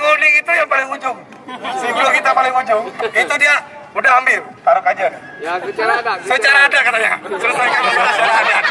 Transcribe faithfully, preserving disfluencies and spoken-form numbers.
Kuning itu yang paling ujung. Si guru kita paling ujung. Itu dia udah ambil, taruh kajian. Ya, secara adat. Secara adat katanya. Selesaikan masalah secara adat.